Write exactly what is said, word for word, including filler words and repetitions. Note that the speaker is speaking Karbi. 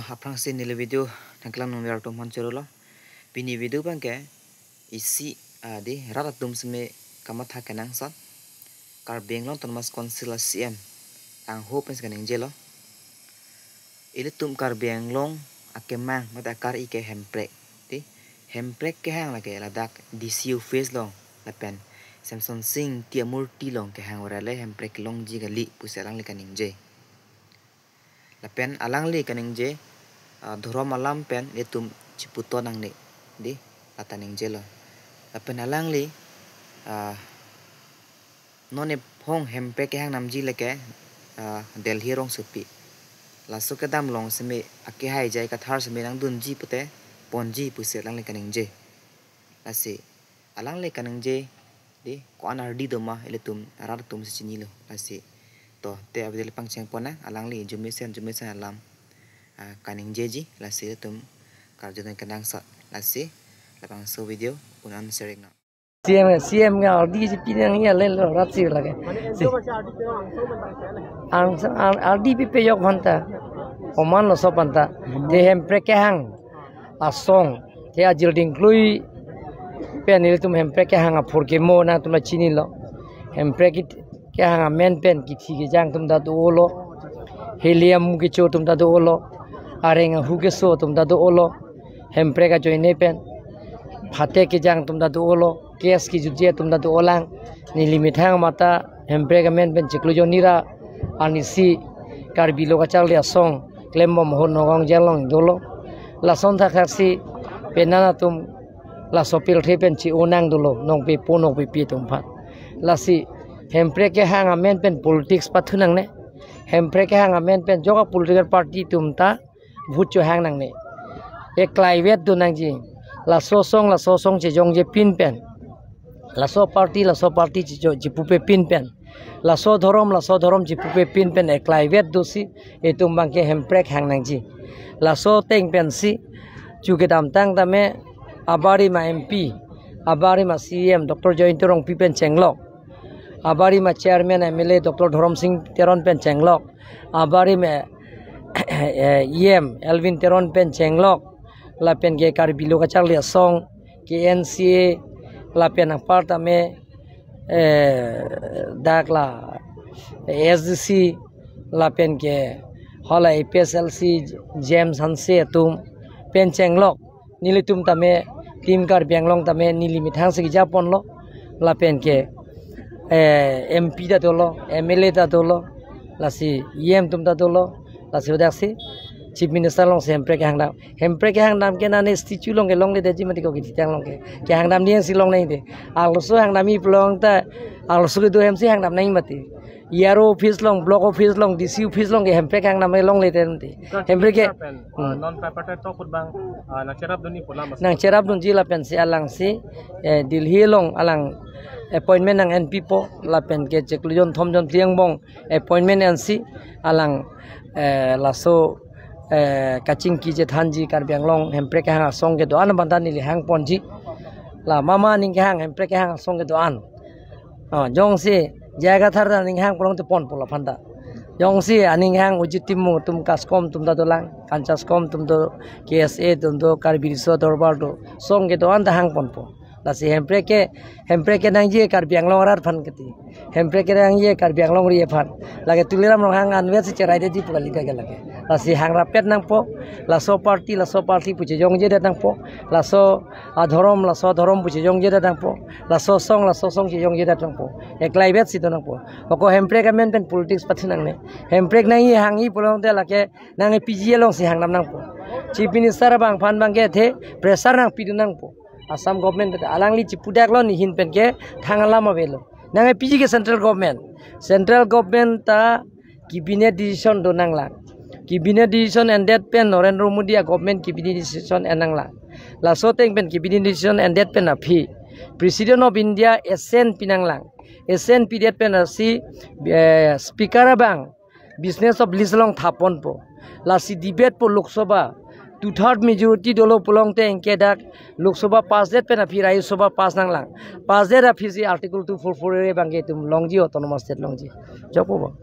Aphrangsi neli video nangkelang nung viral tum hon chorolo. Pini video abangke isi, ah, di rat atum seme kamatha kenangsot Karbi Anglong Autonomous Council a C M angho pensi kaningjelo. Ilitum Karbi Anglong akemang mate akar-i ke hemprek. Di hemprek kehang lake ladak D C office along lapen Semson Sing Tiamurti along kehang ora le hemprek longji kali pusi alangli kaningje. Lapen alangli kaningje, ah, dhorom alam pen ilitum chiputon nangne, di lata ningjelo. Lapen alangli, ah, non ephong hemprek kehang namji lake, ah, Delhi rongsopi. Laso kedam along seme akehai J I Kathar seme nangdunji pute ponji pusi alangli kaningje. Lasi alangli kaningje, di ko-an ardi doma ilitum arat atum si chinilo. Lasi to te avideo le pangcheng pon nang, alangli arjumesen arjumesen alam, ah, kaningjeji. Lasi ilitum karjudun kenangsot. Lasi labangso video un-an sharing nang. C M, C M ke ardi si pinang ya le lo rat si lake. Si. Ang, ang, ardi pipe yok aphanta. Oman lo so aphanta. Te hemprek kehang asong. Te ajil dingklui pen ilitum hemprek kehang aphurkimo nangtum ta chinilo. Hemprek kehang amen pen kithi kejang atum ta dolo. Helium kecho atum ta dolo. Areng ahu keso atum ta dolo. Hemprek ajoine pen phate kejang atum ta dolo. Case kejutji atum ta dolang. Neli methang mate hemprek amen pen chiklo jon ira anisi Karbi lo kacharli asong klembom ahut Nagaon jail along dolo. Lason thakthak si penang atum laso pilthe pen chi-o nang dolo, nongpepo nongpepi atum aphan. Lasi hemprek kehang amen pen politics pathu nangne. Hemprek kehang amen pen joka political party atum ta vote chohang nangne. Eklai vet do nangji. Laso asong laso asong chejongje pin pen, laso party laso party chijo-, chipupe pin pen, laso dhorom laso dhorom chipupe pin pen eklai vet dosi itum abangke hemprek hang nangji. Laso ateng pensi chu kedamtang tame abarim a M P, abarim a C E M Doctor Jayanta Rongpi pen chenglok, abarim a chairman M L A Doctor Dhorom Sing Teron pen chenglok, abarim a, eh, E M Elwin Teron pen chenglok, lapen ke Karbi lo kacharli asong, K N C A, lapen anpar tame, eh, dak la S D C, lapen ke hala A P H L C James Hanse atum pen chenglok. Nelitum tame, Team Karbi Anglong tame neli methang si keja ponlo. Lapen ke, eh, M P ta dolo, M L A ta dolo, lasi E M atum ta dolo, lasi hadak si Chief Minister along si hemprek kehang dam. Hemprek kehang dam ke nane statue along ke longledetji mati ko kithitang along ke. Kehang dam ni si longnang de. Arloso hang dam-i pulote arloso kedo hem si hang dam nang mati. E R O office along, block office along, D C office along ke hemprek hang dam longle tenti. Hemprek ke, pen, ah, hmm, non paper te tok put abang, ah, nangcherapdunji pu alam. Nangcherapdunji lapen si alangsi, eh, Delhi along alang appointment nang-enpipo lapen ke chiklo jon thom jon phli angbong appointment ensi alang, eh, laso, eh, kachingki chethanji Karbi Anglong hemprek kehang asong kedo-an abang ta neli hang ponji. La mama aning kehang hemprek kehang asong kedo-an. Oh, jongsi J I Kathar ta aning hang pulote ponpo laphan ta. Jongsi aning hang Ujit Timung atum KASCOM atum ta dolang, Kanchascom atum do, K S A atum do, Karbi Riso Dorbar do, asong kedo-an ta hang ponpo. Lasi hemprek ke, hemprek kenangji Karbi Anglong arat aphan keti. Hemprek kenangji Karbi Anglong ri aphan. Lake Tuliram Ronghang anvet si cheraidetji pu kali ke lake. Lasi hang rapet nangpo, laso party, laso party pu chejongjedet nangpo, laso adhorom, laso adhorom pu chejongjedet nangpo, laso asong, laso asong chejongjedet nangpo. Eklai vet si do nangpo. Ako hemprek amen pen politics pathu nangne. Hemprek nangji hangji pulote lake nang-e P G along si hang dam nangpo. Chief Minister abang aphan abangke athe pressure nangpidun nangpo. Assam government ta alangli chipudaklo, nehin pen ke thang alam avelo. Nang-e P G ke central government. Central government ta cabinet decision do nanglang. Cabinet decision endet pen Narendra Modi a government cabinet decision en nanglang. Laso ateng pen cabinet decision endet pen aphi President of India assent pi nanglang. Assent pidet pen lasi, eh, speaker abang business of list along thaponpo. Lasi debate po Lok Sabha. Two third majority dolo pulote anke dak Lok Sabha pass det pen aphi Rajya Sabha pass nanglang. Pass det aphi si Article two four four A abangke itum longji, autonomous state longji. Jokpo bo.